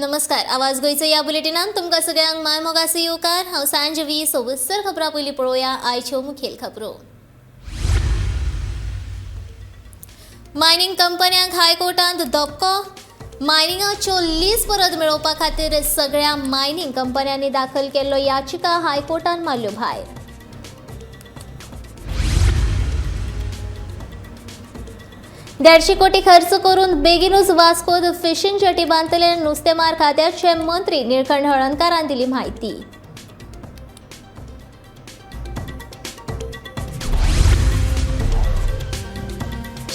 नमस्कार, आवाज गोंयचो ह्या बुलेटिनान तुमकां सगळ्यांक मायमोगाचो येवकार. हांव सांजवी. सविस्तर खबरां पयलीं पळोवया आयच्यो मुखेल खबरो. मायनिंग कंपन्यांक हायकोर्टांत धपको. मायनिंगाच्यो लीज परत मेळोवपा खातीर सगळ्या मायनिंग कंपन्यांनी दाखल केल्लो याचिका हायकोर्टान मारल्यो भायर. 150 कोटी खर्च करून बेगीनूच वास्कोत फिशिंग जेटी बांदतले, नुस्तेमार खात्याचे मंत्री निळकंठ हळर्णकारान दिली म्हायती.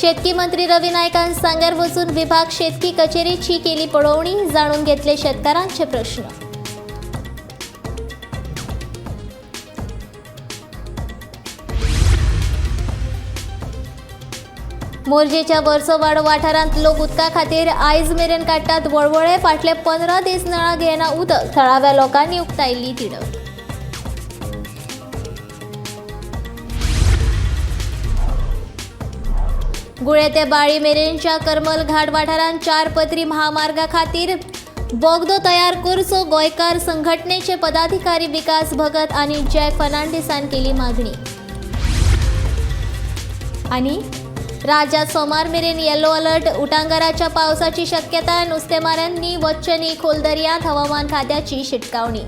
शेतकी मंत्री रवी नायकान सांग्यार वचून विभाग शेतकी कचेरीची केली पळोवणी, जाणून घेतले शेतकारांचे प्रश्न. मोरजेच्या वर्सोवाडो वाठारांत लोक उदका खातीर आयज मेरेन काडटात वळवळे. फाटले 15 दीस नळां घेना उदक, थळाव्या लोकांनी उक्तायल्ली तिडक. गुळे ते बाळी मेरेनच्या करमल घाट वाठारांत 4 पदरी महामार्गा खातीर बोगदो तयार करचो, गोंयकार संघटनेचे पदाधिकारी विकास भगत आनी जॅक फर्नांडीसान केली मागणी. आनी राज्यात सोमार मेरेन येलो अलर्ट, उटांगाराच्या पावसाची शक्यता, नुस्तेमाऱ्यांनी वच्चें न्ही खोल दर्यांत, हवामान खात्याची शिटकावणी.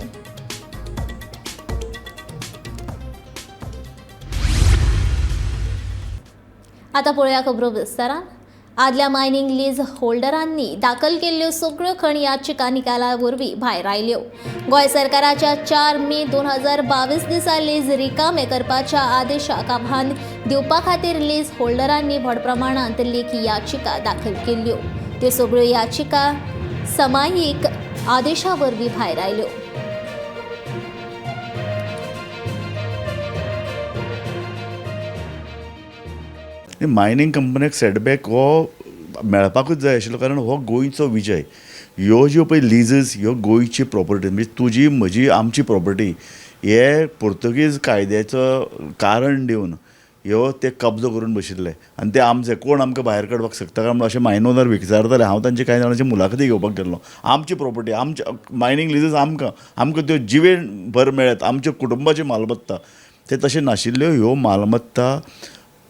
आतां पळोवया खबरो विस्तारान. आदल्या मायनिंग लीज होल्डरांनी दाखल केल्ल्यो सगळ्यो खण याचिका निकाला वरवीं भायर आयल्यो. गोंय सरकाराच्या 4 मे 2022 दिसा लीज रिकामे करपाच्या आदेशाक आव्हान दिवपा खातीर लीज होल्डरांनी व्हड प्रमाणांत लेखी याचिका दाखल केल्ल्यो. त्यो सगळ्यो याचिका समायीक आदेशा वरवीं भायर आयल्यो. मायनिंग कंपनीक सेटबॅक हो मेळपाकूच जाय आशिल्लो, कारण हो गोंयचो विजय. ह्यो ज्यो पळय लिजीस ह्यो गोंयची प्रॉपर्टी, म्हणजे तुजी म्हजी आमची प्रॉपर्टी, हे पुर्तुगीज कायद्याचो कारण दिवन ह्यो ते कब्जो करून बशिल्ले आनी ते आमचे कोण आमकां भायर काडपाक शकता काय म्हणून अशें मायन ओनर विचारताले. हांव तांचे कांय जाणांची मुलाखती घेवपाक गेल्लो. आमची प्रॉपर्टी, आमची मायनींग लिजीस आमकां आमकां त्यो जिवेन भर मेळत, आमच्या कुटुंबाची मालमत्ता. ते तशें नाशिल्ल्यो. ह्यो मालमत्ता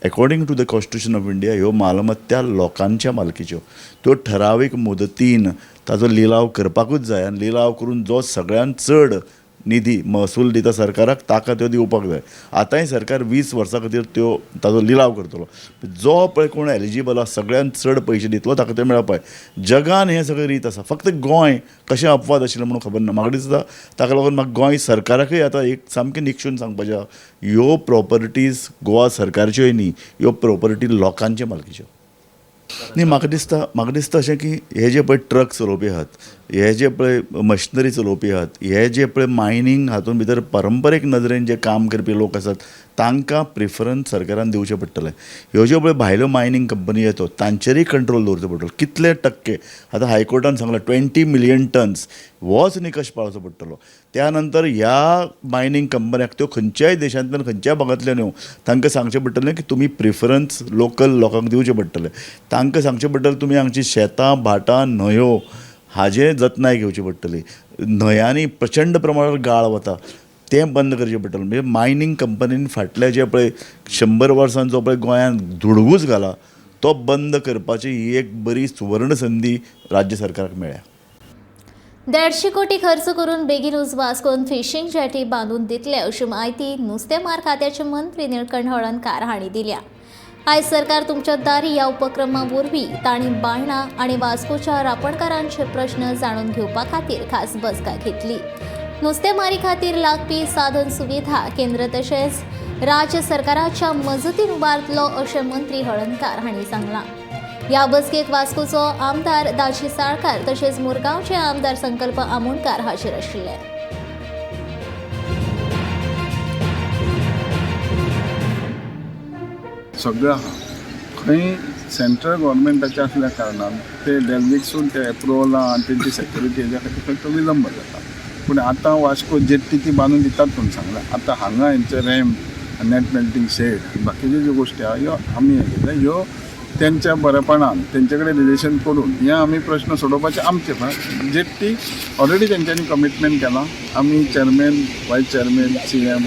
according to the constitution of India ह्यो मालमत्ता लोकांच्या मालकीच्यो. त्यो ठरावीक मुदतीन ताजो लिलाव करपाकूच जाय आनी लिलाव करून जो सगळ्यांत चड निधी महसूल दिता सरकाराक ताका त्यो दिवपाक जाय. आतांय सरकार 20 वर्सां खातीर त्यो ताजो लिलाव करतलो. जो पळय कोण एलिजिबल आसा सगळ्यांत चड पयशे दितलो ताका त्यो मेळपाक जाय. जगान हें सगळें रीत आसा, फक्त गोंय कशें अपवाद आशिल्लें म्हणून खबर ना. म्हाका दिसता ताका लागून म्हाका गोंय सरकाराकय आतां एक सामकें निक्षून सांगपाचें आहा, ह्यो प्रॉपर्टीज गोवा सरकारच्योय न्ही, ह्यो प्रॉपर्टी लोकांचे मालकीच्यो. न्ही, म्हाका दिसता अशें की हे जे पळय ट्रक चलोवपी आहात, हे जे पळय मशिनरी चलोवपी आहात, हे जे पळय मायनींग हातूंत भितर परंपरीक नदरेन जे काम करपी लोक आसात तांकां प्रिफरन्स सरकारान दिवचें पडटलें. ह्यो ज्यो पळय भायल्यो मायनींग कंपनी येतो तांचेरूय कंट्रोल दवरचो पडटलो. कितले टक्के आतां हायकोर्टान सांगलां 20 मिलियन टन्स होच निकश पाळचो पडटलो. त्या नंतर ह्या मायनींग कंपन्याक त्यो खंयच्याय देशांतल्यान खंयच्याय भागांतल्यान येवं तांकां सांगचें पडटलें की तुमी प्रिफरन्स लोकल लोकांक दिवचें पडटलें. तांकां सांगचें पडटलें तुमी हांगची शेतां भाटां न्हंयो हाजें जतनाय घेवची पडटली. न्हंयांनी प्रचंड प्रमाणात गाळ वता तें बंद करचें पडटलें. म्हणजे मायनींग कंपनीन फाटले जे पळय 100 वर्सां जो पळय गोंयांत धुडगूस घाला तो बंद करपाची ही एक बरी सुवर्ण संदी राज्य सरकाराक मेळ्ळ्या. 150 कोटी खर्च करून बेगीनूच वास्कोन फिशिंग जेटी बांदून दितले अशी म्हायती नुस्तेमार खात्याचे मंत्री निळकंठ हळर्णकार हांणी दिल्या. आयज सरकार तुमच्या दारी ह्या उपक्रमा वरवीं तांणी बायणा आनी वास्कोच्या रापणकारांचे प्रश्न जाणून घेवपा खातीर खास बसका घेतली. नुस्तेमारी खातीर लागपी साधन सुविधा केंद्र तशेंच राज्य सरकाराच्या मजतीन उबारतलो अशें मंत्री हळर्णकार हांणी सांगलां. ह्या बसकेक वास्कोचो आमदार दाजी साळकार तशेंच मुरगांवचे आमदार संकल्प आमोणकार हाजीर आशिल्ले. सगळें आहा खंय सेंट्रल गव्हर्मेंटाचें आसल्या कारणान ते डेल्विकसून ते एप्रुवल आनी तेंची सेक्युरिटी हेज्या खातीर खंय तो विलंब जाता. पूण आतां वास्को जेट्टी ती बांदून दितात म्हूण सांगलां. आतां हांगा हेंचे रॅम्प, नेट मेल्टींग शेड, बाकीच्यो ज्यो गोश्टी आहा ह्यो आमी हें केल्या. ह्यो तेंच्या बरेपणान तेंचे कडेन रिलेशन करून हे आमी प्रश्न सोडोवपाचे आमचे. पण जेट्टी ऑलरेडी तेंच्यांनी कमिटमेंट केलां. आमी chairman, vice chairman, CM,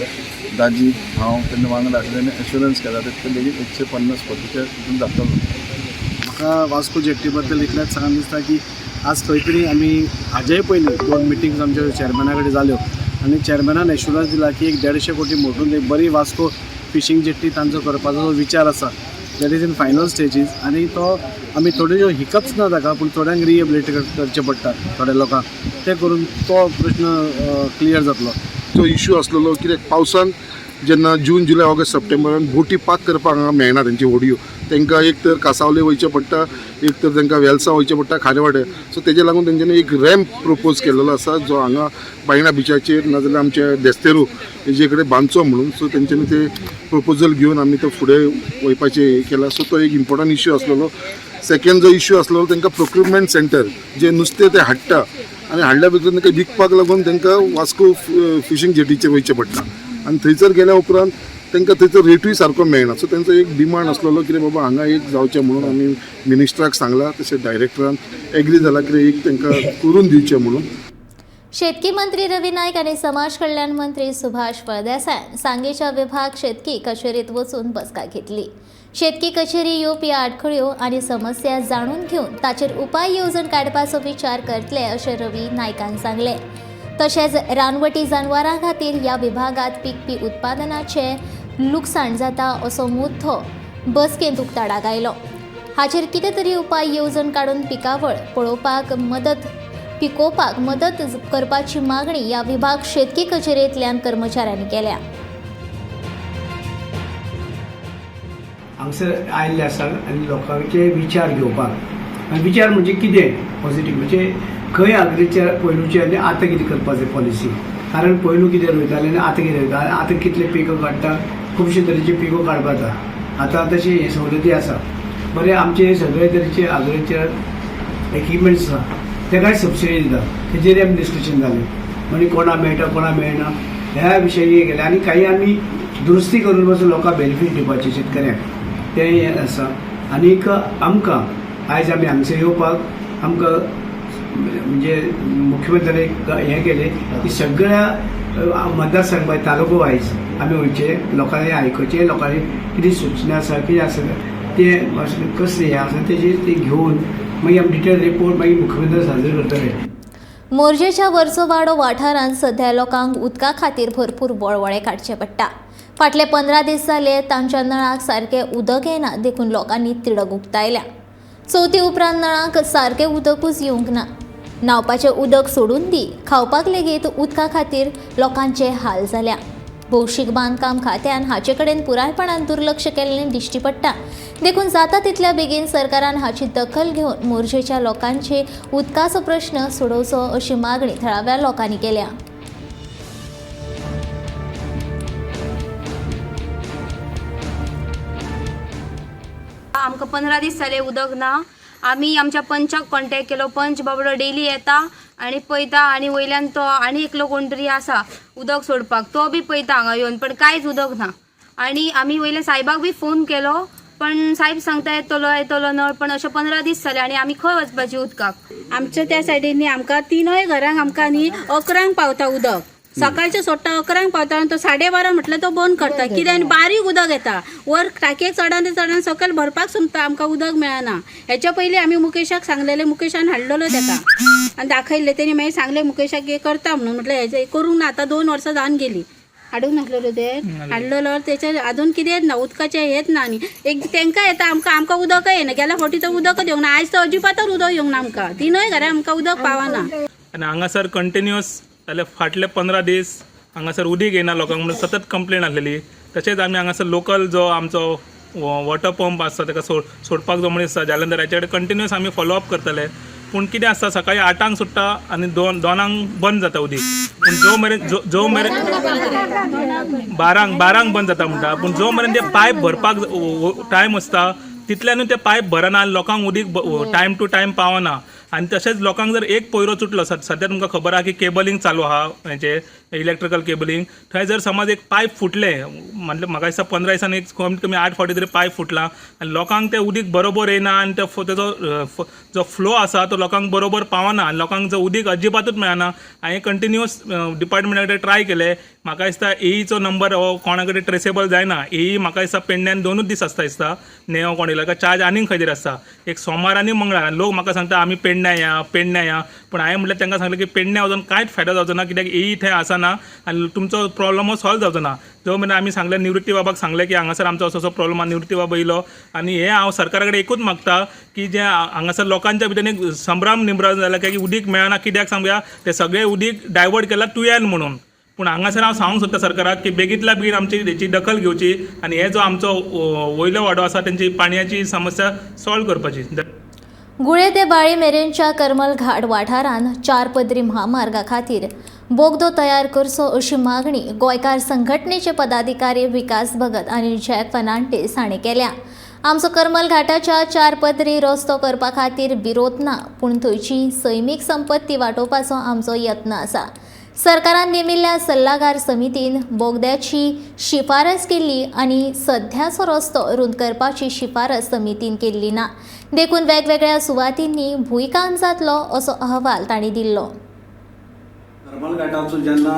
दाजी, हांव तेंच्या वांगडा आसले, एश्युरन्स केला ते लेगीत 150 कोटीचे हितून जातलो. म्हाका वास्को जेट्टी बद्दल इतलेंच सांगन दिसता की आज खंय तरी आमी हाजेय पयलीं दोन मिटिंग्स आमच्या चेअरमॅना कडेन जाल्यो आनी चेअरमॅनान एश्युरन्स दिला की एक 150 कोटी मोडून एक बरी वास्को फिशींग जेट्टी तांचो करपाचो जो विचार आसा, that is in final stages. आनी तो आमी थोड्यो हिकप्स ना ताका, पूण थोड्यांक रिहेबिलिटेट करचें पडटा, थोड्या लोकांक तें करून तो प्रश्न क्लियर जातलो. तो इशू आसलेलो कित्याक पावसान जेन्ना जून, जुलय, ऑगस्ट, सप्टेंबरान बोटी पार्क करपाक हांगा मेळना. तेंची होडयो तांकां एक तर कासावले वयचें पडटा, एक तर तांकां वेलसा वयचें पडटा, खारेवाडे. सो तेजे लागून तेंच्यांनी एक रॅम्प प्रपोज केलेलो आसा, जो हांगा बायणा बिचाचेर नाजाल्यार आमचे देस्तेरू हेजे कडेन बांदचो म्हणून. सो तेंच्यांनी ते प्रपोजल घेवन आमी तो फुडें वयपाचें हें केलां. सो तो एक इम्पोर्टंट इश्यू आसलेलो. सेकंड जो इश्यू आसलेलो, तांकां प्रोक्युरमेंट सेंटर जे नुस्तें ते हाडटा आनी हाडल्या भितर तांकां विकपाक लागून तांकां वास्को फिशींग जेटीचेर वयचें पडटा आनी थंयसर गेल्या उपरांत तांकां थंयसर रेटूय सारको मेळना. सो तेंचो एक डिमांड आसलेलो कितें बाबा हांगा एक जावचें म्हणून. आमी मिनिस्टराक सांगलां, तशें डायरेक्टरान एग्री जाला कितें एक तांकां करून दिवचें म्हणून. शेतकी मंत्री रवी नायक आनी समाज कल्याण मंत्री सुभाष फळदेसायान सांगेच्या विभाग शेतकी कचेरीत वचून बसका घेतली. शेतकी कचेरी येवपी आडखळ्यो आनी समस्या जाणून घेवन ताचेर उपाय येवजण काडपाचो विचार करतले अशें रवी नायकान सांगलें. तशेंच रानवटी जनावरां खातीर ह्या विभागांत पिकपी उत्पादनाचें लुकसाण जाता असो मुद्दो बसकेंत उक्ताडाक आयलो. हाचेर कितें तरी उपाय येवजण काडून पिकावळ पळोवपाक मदत पिकोवपाक मदत करपाची मागणी ह्या विभाग शेतकी कचेरेंतल्यान कर्मचाऱ्यांनी केल्या. हांगसर आयिल्ले आसा आनी लोकांचे विचार घेवपाक. आनी विचार म्हणजे कितें पॉझिटीव, म्हणजे खंय अग्रीचे पयलूचे आनी आतां कितें करपाचें पॉलिसी. कारण पयलू कितें रोयताले आनी आतां कितें रोयता आनी आतां कितले पिको काडटा, खुबशे तरेचे पिको काडपा जाता आतां, तशी हे सवलती आसा. बरें, आमचे सगळे तरेचे अग्रीकल्चर इक्विपमेंट्स आसा, तेकाय सबसिडी दिता, तेजेर आमी डिस्कशन जालें. म्हणजे कोणा मेळटा कोणा मेळना ह्या विशयी गेले आनी काही आमी दुरुस्ती करून पासून लोकांक बेनिफीट दिवपाचे शेतकऱ्यांक तें आसा. आनीक आमकां आयज आमी हांगसर येवपाक आमकां म्हणजे मुख्यमंत्र्यांनी हें केलें की सगळ्या मतदारसंघ तालुको वायज आमी वयचें, लोकांनी आयकुचें, लोकांनी कितें सुचना आसा, कितें आसा तें, कसलें हें आसा तेजेर ते घेवन मागीर आमी डिटेल रिपोर्ट मागीर मुख्यमंत्री सादर करतले. मोरजेच्या वर्सोवाडो वाठारांत सध्या लोकांक उदका खातीर भरपूर वळवळे काडचे पडटा. फाटले 15 दीस जाले तांच्या नळाक सारकें उदक येना, देखून लोकांनी तिडक उक्तायल्या. चवथी उपरांत नळाक सारकें उदकूच येवंक ना. न्हावपाचें उदक सोडून दी, खावपाक लेगीत उदका खातीर लोकांचे हाल जाल्या. भौशीक बांदकाम खात्यान हाचे कडेन पुरायपणान दुर्लक्ष केल्लें दिश्टी पडटा. देखून जाता तितल्या बेगीन सरकारान हाची दखल घेवन मोरजेच्या लोकांचे उदकाचो प्रश्न सोडोवचो अशी मागणी थळाव्या लोकांनी केल्या. आमकां 15 दीस जाले उदक ना. आमी आमच्या पंचाक कॉन्टेक्ट केलो. पंच बाबडो डेली येता आनी पळयता आनी वयल्यान तो आनी एकलो कोण तरी आसा उदक सोडपाक, तो बी पळयता हांगा येवन, पण कांयच उदक ना. आनी आमी वयल्या सायबाक बी फोन केलो, पण सायब सांगता येतलो येतलो नळ, पण अशें 15 दीस जाले आनी आमी खंय वचपाची उदकाक? आमच्या त्या सायडीन न्ही आमकां तिनूय घरांक आमकां न्ही 11 पावता उदक. सकाळचें सोडटा, 11 पावता आनी तो 12:30 म्हटल्यार तो बंद करता. कित्याक आनी बारीक उदक येता, वर टाकयेक चडान चडान सकयल भरपाक सोमता, आमकां उदक मेळना. हेच्या पयलीं आमी मुकेशाक सांगलेलें, मुकेशान हाडलेलो तेका आनी दाखयल्लें. तेणी मागीर सांगलें मुकेशाक हें करता म्हणून. म्हटलें हेजें करूंक ना, आतां 2 वर्सां जावन गेलीं. हाडूंक नासलेलो ते हाडलेलो तेचे अजून कितेंच ना, उदकाचें हेंच ना. आनी एक तांकां येता, आमकां आमकां उदकय येना. गेल्या फावटी तर उदकच येवंक ना, आयज तर अजिबातच उदक येवंक ना. आमकां तिनूय घरां आमकां उदक पावना. आनी हांगासर कंटिन्युअस जाल्यार फाटले 15 दीस हांगासर उदीक येना लोकांक म्हणून सतत कंप्लेन आसलेली. तशेंच आमी हांगासर लोकल जो आमचो वॉटर पंप आसता ताका सोडपाक जो मनीस आसा जालंधर, हाचे कडेन कंटिन्युअस आमी फॉलोअप करतले. पूण कितें आसता, सकाळी 8 सुट्टा आनी 2 2 बंद जाता उदीक. पूण जो मेरेन जो जो मेरेन 12 12 बंद जाता म्हणटा, पूण जो मेरेन ते पायप भरपाक टायम आसता तितल्यानूय ते पायप भरना आनी लोकांक उदीक टायम टू टायम पावना. आनी तशेंच लोकांक जर एक पयरो चुटलो, सद्या तुमकां खबर आहा की केबलिंग चालू आहा हेचें. इलेक्ट्रिकल केबलिंग थंय जर समज एक पायप फुटलें म्हटल्यार म्हाका दिसता 15 दिसांनी एक कमीत कमी 8 फावटी तरी पायप फुटलां आनी लोकांक तें उदीक बरोबर येना आनी ते तेजो जो फ्लो आसा तो लोकांक बरोबर पावना आनी लोकांक जो उदीक अजिबातूच मेळना. हांवें कंटिन्युअस डिपार्टमेंटा कडेन ट्राय केलें. म्हाका दिसता एईचो नंबर हो कोणा कडेन ट्रेसेबल जायना. एई म्हाका दिसता पेडण्यान 2 दीस आसता दिसता नेवो कोण येयलो काय चार्ज आनीक खंय तरी आसता एक सोमार आनी मंगळार. आनी लोक म्हाका सांगता आमी पेडण्या या पेडण्या या, पूण हांवें म्हटल्यार तांकां सांगलें की पेडण्या वचून कांयच फायदो जावचो ना कित्याक एई थंय आसना आनी तुमचो प्रॉब्लम हो सॉल्व जावचो ना. जो मेरेन आमी सांगलें निवृत्ती बाबाक सांगलें की हांगासर आमचो असो असो प्रॉब्लम आसा, निवृत्ती बाबा येयलो. आनी हें हांव सरकारा कडेन एकूच मागता की जें हांगासर लोकांच्या भितर एक संभ्रम निर्माण जाला की उदीक मेळना कित्याक सांगया तें सगळें उदीक डायवर्ट केलां तुयान म्हणून. पूण हांगासर हांव सांगूंक सोदता सरकाराक की बेगींतल्या बेगीन आमची हेची दखल घेवची आनी हे जो आमचो वयलो वाडो आसा तेंची पाणयाची समस्या सॉल्व करपाची. गुळे ते बाळी मेरेनच्या करमल घाट वाठारान 4 पदरी म्हामार्गा खातीर बोगदो तयार करचो अशी मागणी गोंयकार संघटनेचे पदाधिकारी विकास भगत आनी जॅक फर्नांडीस हांणी केल्या. आमचो करमल घाटाच्या 4 पदरी रस्तो करपा खातीर विरोध ना, पूण थंयची सैमीक संपत्ती वाटोवपाचो आमचो यत्न आसा. सरकारान नेमिल्ल्या सल्लागार समितीन बोगद्याची शिफारस केल्ली आनी सध्याचो रस्तो रुंद करपाची शिफारस समितीन केल्ली ना, देखून वेगवेगळ्या सुवातींनी भूंयकांप जातलो असो अहवाल तांणी दिल्लो. करमल घाटाचो जेन्ना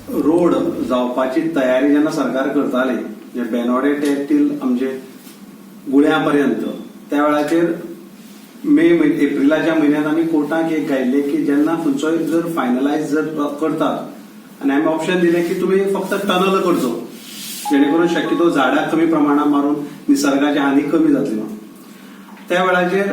रोड जावपाची तयारी जेन्ना सरकार करताले, जे बेनोडे ते टील आमचे गुळ्या पर्यंत, त्या वेळाचेर मे एप्रिलाच्या म्हयन्यांत आमी कोर्टाक एक घायल्ले की जेन्ना खंयचोय जर फायनलायज जर करतात आनी आमी ऑप्शन दिलें की तुमी फक्त टनल करचो जेणे करून शक्यतो झाडां कमी प्रमाणात मारून निसर्गाची हानी कमी जातली म्हणून. त्या वेळाचेर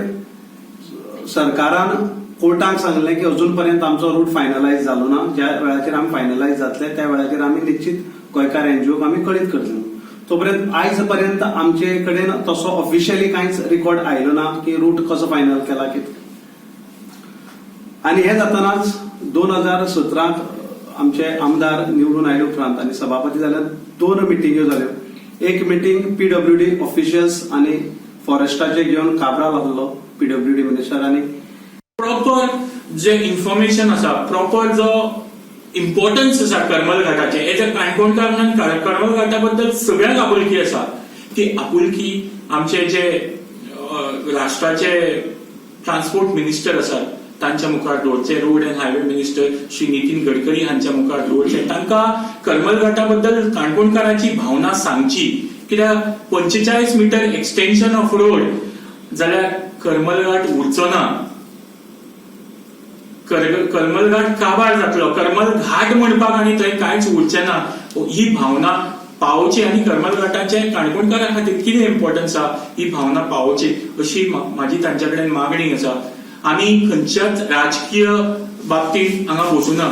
सरकारान कोर्टाक सांगलें की अजून पर्यंत आमचो रूट फायनलायज जालो ना, ज्या वेळाचेर आमी फायनलायज जातले त्या वेळाचेर आमी निश्चित गोंयकार एनजीओक आमी कळीत करतले. तोपर्यंत आयज पर्यंत आमचे कडेन तसो ऑफिशियली कांयच रिकॉर्ड आयलो ना की रूट कसो फायनल केला कितें. आनी हे जातनाच 2017 आमचे आमदार निवडून आयले उपरांत आनी सभापती जाल्यार 2 मिटिंग्यो जाल्यो. एक मिटींग पीडब्ल्यूडी ऑफिशियल्स आनी फॉरेस्टाचे घेवन काब्राल आसलो पीडब्ल्यूडी मिनिस्टर आनी प्रॉपर जे इन्फॉर्मेशन आसा, प्रॉपर जो इम्पॉर्टन्स आसा करमल घाटाचे, एज अ काणकोणकार म्हणून करमल घाटा बद्दल सगळ्यांक आपुलकी आसा. ती आपुलकी आमचे जे राष्ट्राचे ट्रान्सपोर्ट मिनिस्टर आसात तांच्या मुखार दवरचे, road and highway minister Shri Nitin Gadkari हांच्या मुखार दवरचे, तांकां करमल घाटा बद्दल काणकोणकारांची भावना सांगची. कित्याक 45 मिटर एक्सटेन्शन ऑफ रोड जाल्यार करमल घाट उरचो ना, करमल घाट काबार जातलो, करमल घाट म्हणपाक आनी थंय कांयच उरचें ना. ही भावना पावोवची आनी करमल घाटाचे काणकोणकारां खातीर कितें इम्पॉर्टन्स आसा ही भावना पावोवची अशी म्हाजी तांच्या कडेन मागणी आसा. आमी खंयच्याच राजकीय बाबतींत हांगा बसूना,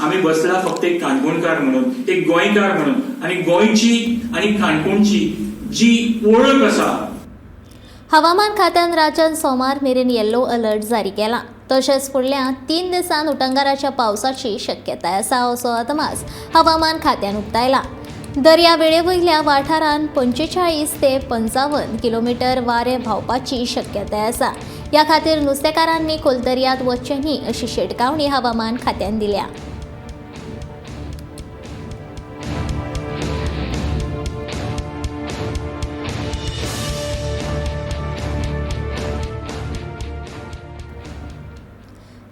आमी बसला फक्त एक काणकोणकार म्हणून, एक गोंयकार म्हणून, आनी गोंयची आनी काणकोणची जी वळख आसा. हवामान खात्यान राज्यात सोमार मेरेन येल्लो अलर्ट जारी केला. तशेंच फुडल्या 3 दिसांत उटंगाराच्या पावसाची शक्यताय आसा असो अदमास हवामान खात्यान उक्तायला. दर्यावेळे वयल्या वाठारांत 45 ते 55 किलोमिटर वारें व्हांवपाची शक्यताय आसा. ह्या खातीर नुस्तेकारांनी खोल दर्यांत वचचें न्ही अशी शिटकावणी हवामान खात्यान दिल्या.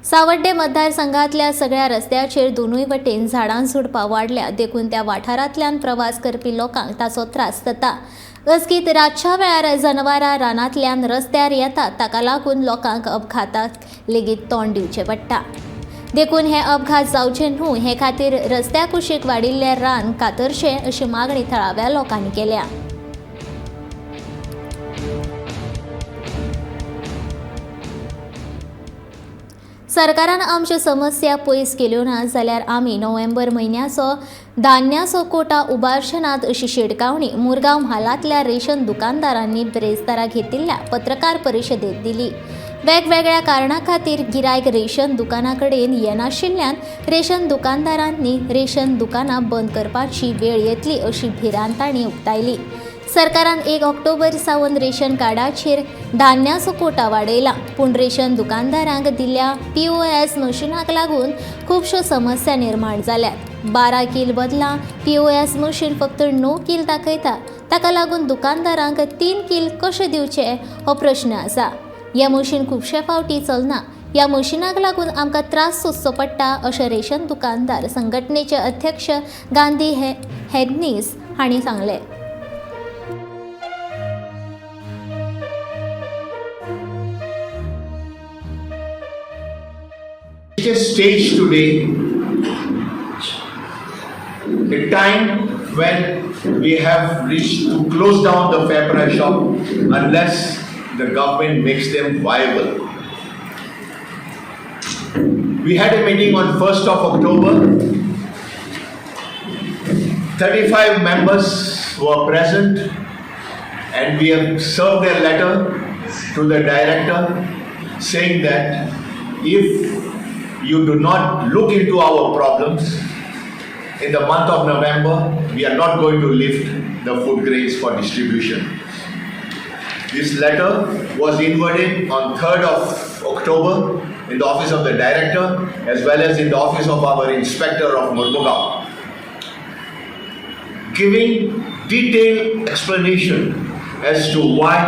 सावड्डे मतदारसंघातल्या सगळ्या रस्त्याचेर दोनूय वटेन झाडां झुडपां वाडल्या, देखून त्या वाठारांतल्यान प्रवास करपी लोकांक ताचो त्रास जाता. अचकीत रातच्या वेळार जनावरां रानांतल्यान रस्त्यार येतात, ताका लागून लोकांक अपघाताक लेगीत तोंड दिवचें पडटा. देखून हे अपघात जावचे न्हू हे खातीर रस्त्या कुशीक वाडिल्लें रान कातरचें अशी मागणी थळाव्या लोकांनी केल्या. सरकारान आमच्यो समस्या पयस केल्यो ना जाल्यार आमी नोव्हेंबर म्हयन्याचो धान्याचो कोटा उबारचे नात अशी शिटकावणी मुरगांव म्हालांतल्या रेशन दुकानदारांनी ब्रेस्तारा घेतिल्ल्या पत्रकार परिशदेंत दिली. वेगवेगळ्या कारणां खातीर गिरायक रेशन दुकाना कडेन येनाशिल्ल्यान रेशन दुकानदारांनी रेशन दुकानां बंद करपाची वेळ येतली अशी भिरांत तांणी उक्तायली. सरकारान 1 ऑक्टोबर सावन रेशन कार्डाचेर धान्याचो कोटा वाडयला, पूण रेशन दुकानदारांक दिल्ल्या POS मशिनाक लागून खुबश्यो समस्या निर्माण जाल्यात. 12 कील बदला POS machine फक्त 9 कील दाखयता. ताका लागून दुकानदारांक 3 कील कशें दिवचे हो प्रश्न आसा. हें मशीन खुबशे फावटी चलना. ह्या मशिनाक लागून आमकां त्रास सोंसचो पडटा अशें रेशन दुकानदार संघटनेचे अध्यक्ष गांधी हेदनीस हांणी सांगलें. Stage today, a time when we have reached to close down the fair price shop unless the government makes them viable. We had a meeting on 1st of October. 35 members were present and we have served a letter to the director saying that if you do not look into our problems in the month of November, we are not going to lift the food grains for distribution. This letter was inverted on 3rd of October in the office of the director as well as in the office of our inspector of Mormugao, giving detailed explanation as to why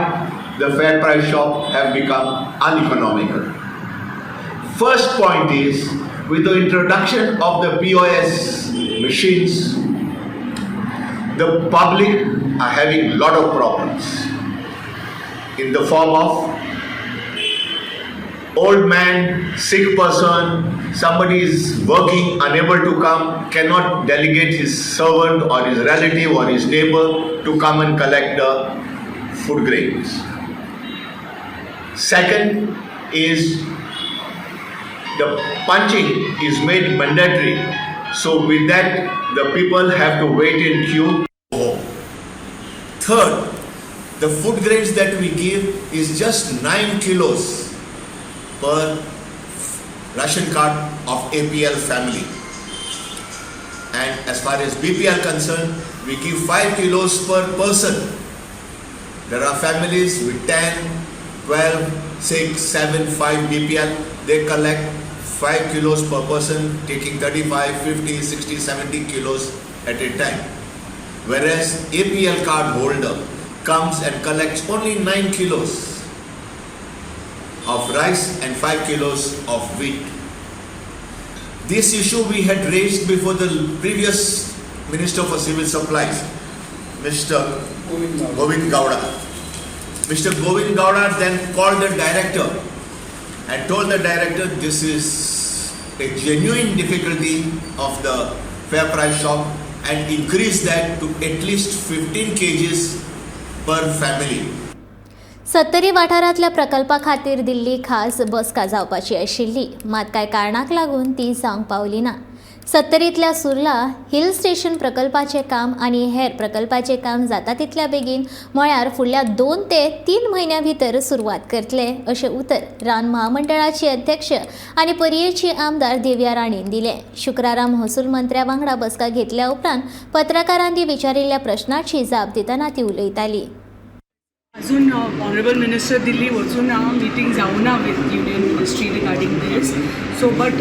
the fair price shop have become uneconomical. First point is, with the introduction of the POS machines, the public are having a lot of problems in the form of old man, sick person, somebody is working, unable to come, cannot delegate his servant or his relative or his neighbor to come and collect the food grains. Second is the punching is made mandatory. So with that, the people have to wait in queue. Third, the food grains that we give is just 9 kilos per ration card of APL family. And as far as BPL concerned, we give 5 kilos per person. There are families with 10, 12, 6, 7, 5 BPL. They collect 5 kilos per person, taking 35, 50, 60, 70 kilos at a time. Whereas APL card holder comes and collects only 9 kilos of rice and 5 kilos of wheat. This issue we had raised before the previous Minister for Civil Supplies, Mr. Govind Gowda. Mr. Govind Gowda then called the director and told the director this is a genuine difficulty of the fair price shop and increase that to at least 15 kgs per family. Sattari वाठारांतल्या प्रकल्पा खातीर दिल्ली खास बसका जावपाची आशिल्ली, मात कांय कारणाक लागून ती जावंक पावली ना. सत्तरींतल्या सुर्ला हिल स्टेशन प्रकल्पाचें काम आनी हेर प्रकल्पाचें काम जाता तितल्या बेगीन म्हळ्यार फुडल्या 2 ते 3 म्हयन्यां भितर सुरवात करतले अशें उतर रान महामंडळाची अध्यक्ष आनी पर्येची आमदार देविया राणेन दिलें. शुक्रारा महसूल मंत्र्या वांगडा बसका घेतल्या उपरांत पत्रकारांनी विचारिल्ल्या प्रश्नाची जाप दितना ती उलयताली. अजून ऑनरेबल मिनिस्टर दिल्ली वचून मिटींग जावना with union ministry regarding this. So but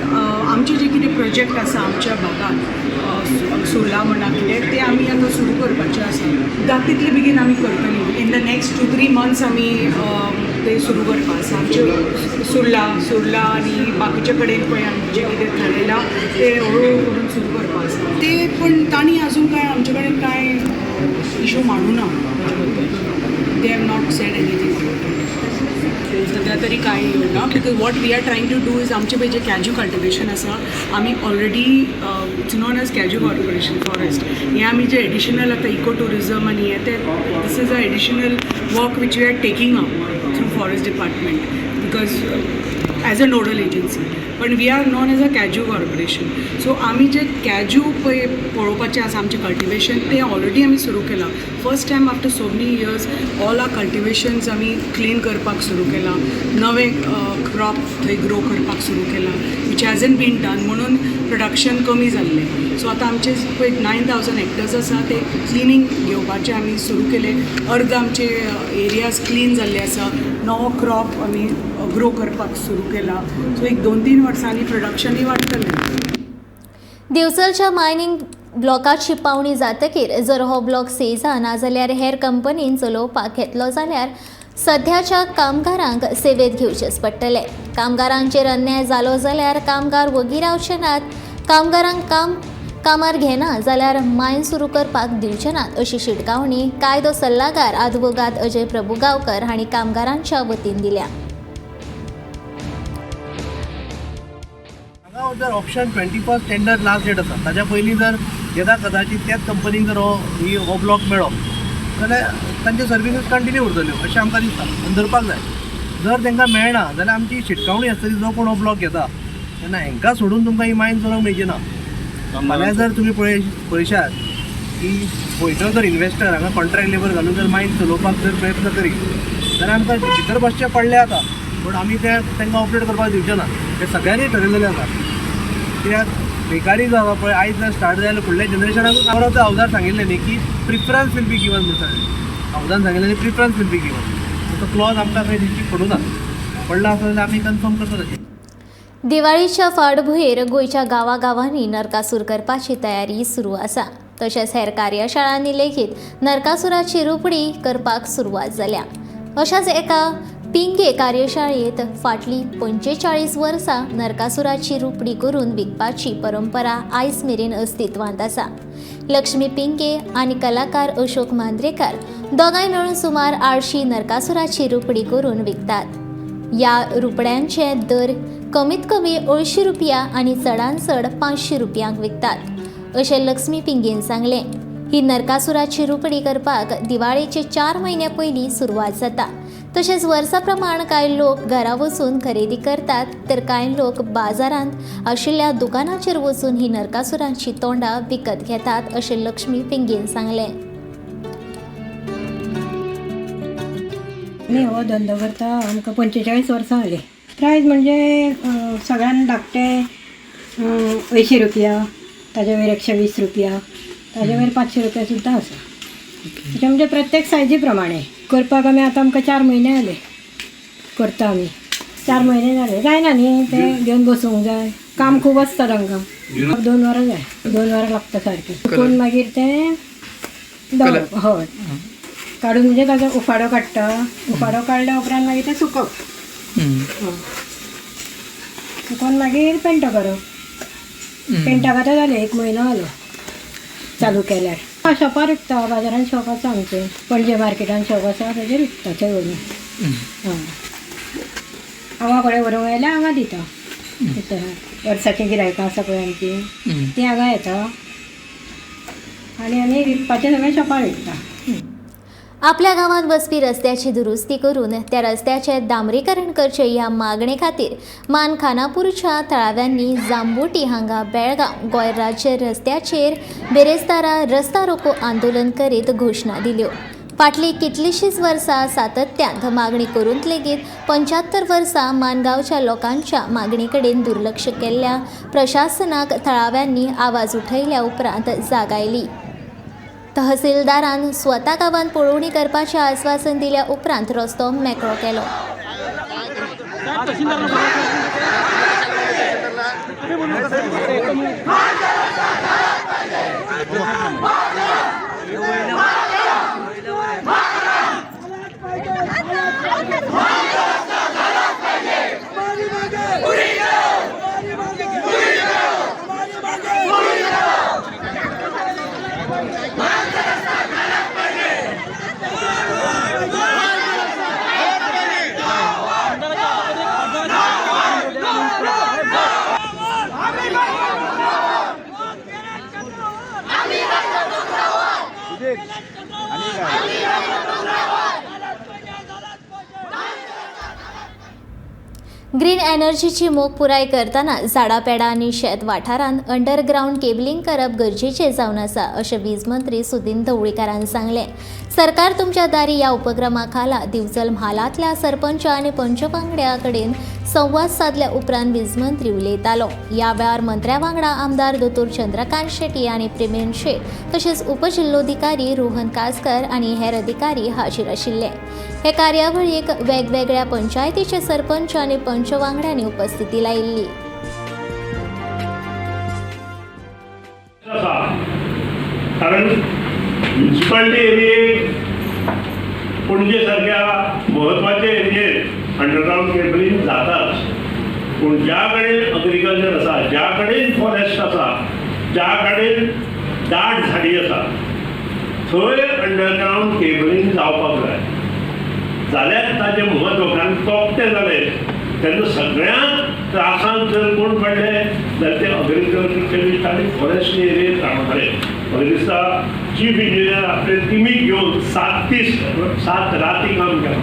आमचे जे कितें प्रोजेक्ट आसा आमच्या भागात सुर्ला म्हणा कितें ते आमी आतां सुरू करपाचे आसा. जाता तितले बेगीन आमी करतली. In the next 2-3 months आमी ते सुरू करपा आसा. आमचे सुर्ला आनी बाकीचे कडेन पळय आमी जें कितें थारयलां तें हळू हळू करून सुरू करपा आसा ते. पण तांणी अजून कांय आमचे कडेन कांय इशू मांडू ना ताचे बद्दल. They have not said anything about it. सध्या तरी कांय येवना because what we are trying to do is आमचे पळय जे कॅज्यू कल्टिवेशन आसा आमी already it's known as cashew corporation forest. हें आमी जे एडिशनल आतां इको ट्युरिजम आनी हें तें this is a additional work which we are taking up through forest department because As a nodal agency, पण we are known as a cashew corporation. So आमी जे cashew पळय पळोवपाचें आसा, आमचें कल्टिवेशन तें ऑलरेडी आमी सुरू केलां. First time after so many years all our cultivations आमी क्लीन करपाक सुरू केलां, नवें क्रॉप थंय ग्रो करपाक सुरू केलां, which hasn't been done, म्हणून प्रोडक्शन कमी जाल्लें. सो आतां आमचे पळय 9,000 हेक्टर्स आसा, ते क्लिनींग घेवपाचें आमी सुरू केलें. अर्द आमचे एरियाज क्लीन जाल्ले आसा, नवो क्रॉप आमी ग्रो करपाक सुरू केला. सो एक 2-3 वर्सांनी प्रोडक्शनूय वाडटलें. दिवचलच्या मायनिंग ब्लॉकाची पावणी जातकीर जर हो ब्लॉक सेजा नाजाल्यार हेर कंपनीन चलोवपाक घेतलो जाल्यार सध्याच्या कामगारांक सेवेत घेवचेच पडटले. कामगारांचेर अन्याय जालो जाल्यार कामगार वगी रावचे नात. कामगारांक कामार घेना जाल्यार मायन सुरू करपाक दिवचे नात अशी शिटकावणी कायदो सल्लागार आदवोगाद अजय प्रभुगांवकर हांणी कामगारांच्या वतीन दिल्या. हांगा जर option 21 tender last date आसा, ताच्या पयलीं जर येदा कदाचित त्याच कंपनीक जर हो ब्लॉक मेळ्ळो जाल्यार तांच्यो सर्विसीस कंटिन्यू उरतल्यो अशें आमकां दिसता आनी धरपाक जाय. जर तांकां मेळना जाल्यार आमची शिटकावणी आसतली, जो कोण हो ब्लॉक घेता तेन्ना हांकां सोडून तुमकां ही मायन चलोवंक मेळची ना. फाल्यां जर तुमी पळयशात की खंयचो जर इन्वेस्टर हांगा कॉन्ट्रॅक्ट लेबर घालून जर मायन चलोवपाक जर प्रयत्न करीत जाल्यार आमकां भितर बसचें पडलें आतां, पूण आमी ते तांकां ऑपरेट करपाक दिवचे ना. हें सगळ्यांनी ठरयलेलें आसा. कित्याक बेकारी जो आसा पळय आयज जर स्टार्ट जाल्यार फुडल्या जनरेशनाकूच हांव हावजार सांगिल्लें न्ही की प्रिफरन्स will be given म्हणून सांगलें. हावजान सांगिल्लें न्ही प्रिफरन्स will be given, तो क्लॉज आमकां खंय दिश्टी पडूं ना, पडला आसत जाल्यार आमी कन्फर्म करता ताचेर. दिवाळीच्या फाटभुंयेर गोंयच्या गांवागांवांनी नरकासूर करपाची तयारी सुरू आसा. तशेंच हेर कार्यशाळांनी लेगीत नरकासुराची रुपडी करपाक सुरवात जाल्या. अशाच एका पिंगे कार्यशाळेंत फाटलीं 45 वर्सां नरकासुराची रुपडी करून विकपाची परंपरा आयज मेरेन अस्तित्वांत आसा. लक्ष्मी पिंगे आनी कलाकार अशोक मांद्रेकार दोगांय मेळून सुमार 800 नरकासुराची रुपडी करून विकतात. ह्या रुपड्यांचे दर कमीत कमी 800 रुपया आनी चडान चड 500 रुपयांक विकतात अशें लक्ष्मी पिंगेन सांगलें. ही नरकासुराची रुपडी करपाक दिवाळेचे 4 म्हयन्या पयलीं सुरवात जाता. तशेंच वर्सा प्रमाण कांय लोक घरा वचून खरेदी करतात तर कांय लोक बाजारांत आशिल्ल्या दुकानाचेर वचून ही नरकासुरांची तोंडां विकत घेतात अशें लक्ष्मी पिंगेन सांगलें. आमी हो धंदो करता आमकां 45 वर्सां जालीं. प्रायज म्हणजे सगळ्यान धाकटे 80 रुपया, ताजे वयर 120 रुपया, ताजे वयर 500 रुपया सुद्दां आसा. अशें म्हणजे प्रत्येक सायजी प्रमाणे करपाक आमी आतां आमकां 4 म्हयने जाले करता आमी. 4 म्हयने जाले जायना न्ही तें घेवन बसूंक जाय, काम खूब आसता तांकां. 2 वरां जाय, 2 वरां लागता सारकीं. सुकून मागीर तें दवरप, हय काडून म्हणजे ताजो उफाडो काडटा, उफाडो काडल्या उपरांत मागीर तें सुकप, सुकोवन मागीर पेंट करप. पेंटाक आतां जालें 1 म्हयनो जालो चालू केल्यार. शॉपार विकता, बाजारान शॉप आसा आमचें, पणजे मार्केटान शॉप आसा ताजेर विकता थंय व्हरून. हय हांगा कडेन व्हरूंक आयल्यार हांगा दिता. वर्साचीं गिरायकां आसा पळय आमचीं तीं हांगा येता आनी आमी विकपाचें सगळें शॉपार विकता. आपल्या गांवांत वचपी रस्त्याची दुरुस्ती करून त्या रस्त्याचें डांबरीकरण करचें ह्या मागणे खातीर मान खानापूरच्या थळाव्यांनी जांबोटी हांगा बेळगांव गोंय राज्य रस्त्याचेर बेरेस्तारा रस्ता रोको आंदोलन करीत घोशणा दिल्यो. फाटलीं कितलींशींच वर्सां सातत्यान मागणी करून लेगीत 75 वर्सां मानगांवच्या लोकांच्या मागणे कडेन दुर्लक्ष केल्ल्या प्रशासनाक थळाव्यांनी आवाज उठयल्या उपरांत जाग आयली. तहसीलदारान स्वता गांवांत पळोवणी करपाचें आस्वासन दिल्या उपरांत रस्तो मेकळो केलो. ग्रीन एनर्जीची मोख पुराय करतना झाडां पेडां आनी शेत वाठारांत अंडरग्रावंड केबलिंग करप गरजेचें जावन आसा अशें वीज मंत्री सुदिन ढवळीकारान सांगलें. सरकार तुमच्या दारी ह्या उपक्रमा खाला दिवचल म्हालांतल्या सरपंच आनी पंच वांगड्या कडेन संवाद सादल्या उपरांत वीज मंत्री उलयतालो. ह्या वेळार मंत्र्या वांगडा आमदार दोतोर चंद्रकांत शेट्टी आनी प्रेमेन शेट तशेंच उपजिल्लोधिकारी रोहन कासकर आनी हेर अधिकारी हाजीर आशिल्ले. हे कार्यावळीक वेगवेगळ्या पंचायतीचे सरपंच आनी पंच वांगड्यांनी उपस्थिती लायिल्ली. कारण म्युनिसिपालिटी एरियेक पणजे सारक्या म्हत्वाच्या एरियेत अंडरग्रावंड केबलिंग जाताच, पूण ज्या कडेन अग्रिकल्चर आसा, ज्या कडेन फॉरेस्ट आसा, ज्या कडेन दाट झाडी आसा थंय अंडरग्रावंड केबलिंग जावपाक जाय. जाल्यार ताचें म्हत्व, कारण तोपते जाले तेन्ना सगळ्यांत त्रासांत जर कोण पडले जाल्यार ते अग्रिकल्चरिस्ट आनी फॉरेस्ट एरियेत रावताले. म्हाका दिसता चीफ इंजिनियर आपले टिमीक घेवन 7 दीस 7 राती काम केलां.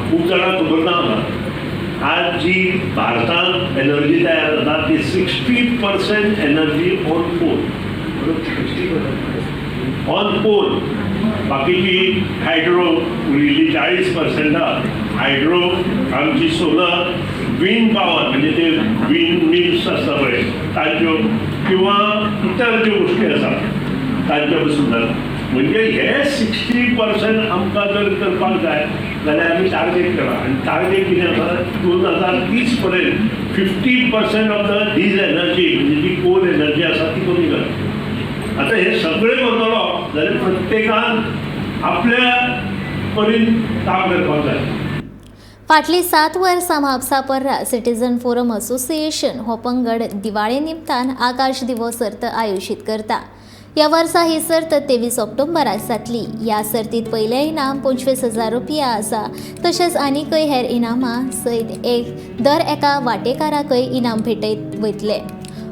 खूब जाणांक खबर ना आज जी भारतांत एनर्जी तयार जाता ती 60% energy on coal, on coal. बाकीची हायड्रो उरिल्ली 40% हायड्रो, आमची सोलर, विंड पावर म्हणजे ते विंड मिल्स आसता पळय तांच्यो, किंवा इतर ज्यो गोश्टी आसा तांच्या पसून जाता. म्हणजे हे 60% आमकां जर करपाक जाय जाल्यार आमी टार्गेट केला आनी टार्गेट कितें आसा 2030 पर्यंत 50% ऑफ the these energy म्हणजे जी कोल एनर्जी आसा ती कमी करप. आतां हे सगळें करतलो जाल्यार प्रत्येकान आपल्या परीन काम करपाक जाय. फाटलीं 7 वर्सां म्हापसा पर्रा सिटीजन फोरम असोसिएशन हो पंगड दिवाळे निमतान आकाश दिवो सर्त आयोजीत करता. ह्या वर्सा ही सर्त 23 ऑक्टोबराक जातली. ह्या सर्तीत पयलें इनाम 25,000 रुपया आसा, तशेंच आनीकय हेर इनामां सयत एक दर एका वांटेकाराकय इनाम भेटयत वयतले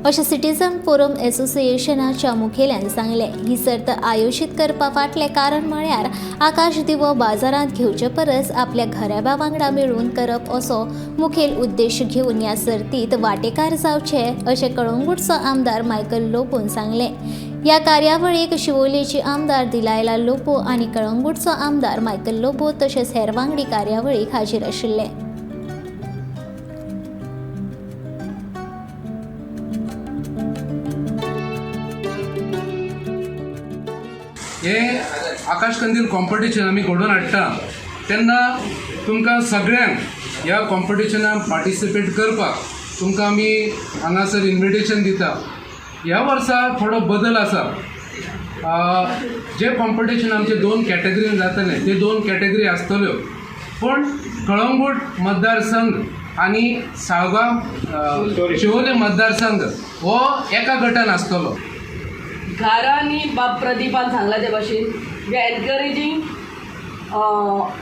अशें सिटीजन फोरम असोसिएशनाच्या मुखेल्यान सांगलें. ही सर्त आयोजीत करपा फाटलें कारण म्हळ्यार आकाश दिवो बाजारांत घेवचे परस आपल्या घराब्या वांगडा मेळून करप असो मुखेल उद्देश घेवन ह्या सर्तीत वांटेकार जावचे अशें कळंगूटचो आमदार मायकल लोबोन सांगलें. ह्या कार्यावळीक शिवोलेची आमदार दिलायला लोबो आनी कळंगूटचो आमदार मायकल लोबो तशेंच हेर वांगडी कार्यावळीक हाजीर आशिल्ले. हे आकाश कंदील कॉम्पिटिशन आमी घडोवन हाडटा तेन्ना तुमकां सगळ्यांक ह्या कॉम्पिटिशनाक पार्टिसिपेट करपाक तुमकां आमी हांगासर इन्विटेशन दिता. ह्या वर्सा थोडो बदल आसा. जे कॉम्पिटिशन आमचे 2 कॅटेगरीन जातले ते 2 कॅटेगरी आसतल्यो, पूण कळंगूट मतदारसंघ आनी साळगांव शिवोले मतदारसंघ हो एका गटान आसतलो. घरांनी बाब प्रदीपान सांगला ते भाशेन we are encouraging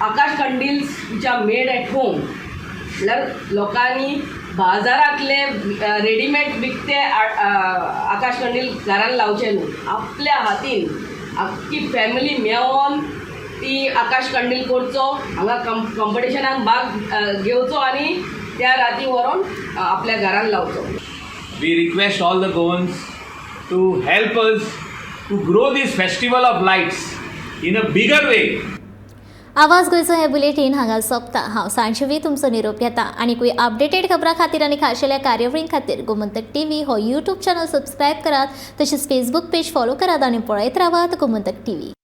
Akash कंडील्स which are made at home. म्हणल्यार लोकांनी बाजारांतले रेडीमेड विकते आकाश कंदील घरान लावचे न्हू, आपल्या हातीन आख्खी फॅमिली मेळोन ती आकाश कंदील करचो, हांगा कॉम्पिटिशनाक भाग घेवचो आनी त्या राती व्हरोन आपल्या घरान लावचो. We request all the Goans to help us to grow this festival of lights in a bigger way. आवाज गोंयचो हे बुलेटीन हांगा सोंपता. हांव सांजवी तुमचो निरोप घेता. आनी अपडेटेड खबरां खातीर आनी खाशेल्या कार्यावळीं खातीर गोमंतक टीव्ही हो यूट्यूब चॅनल सबस्क्रायब करात, तशेंच फेसबूक पेज फॉलो करात आनी पळयत रावात गोमंतक टीव्ही.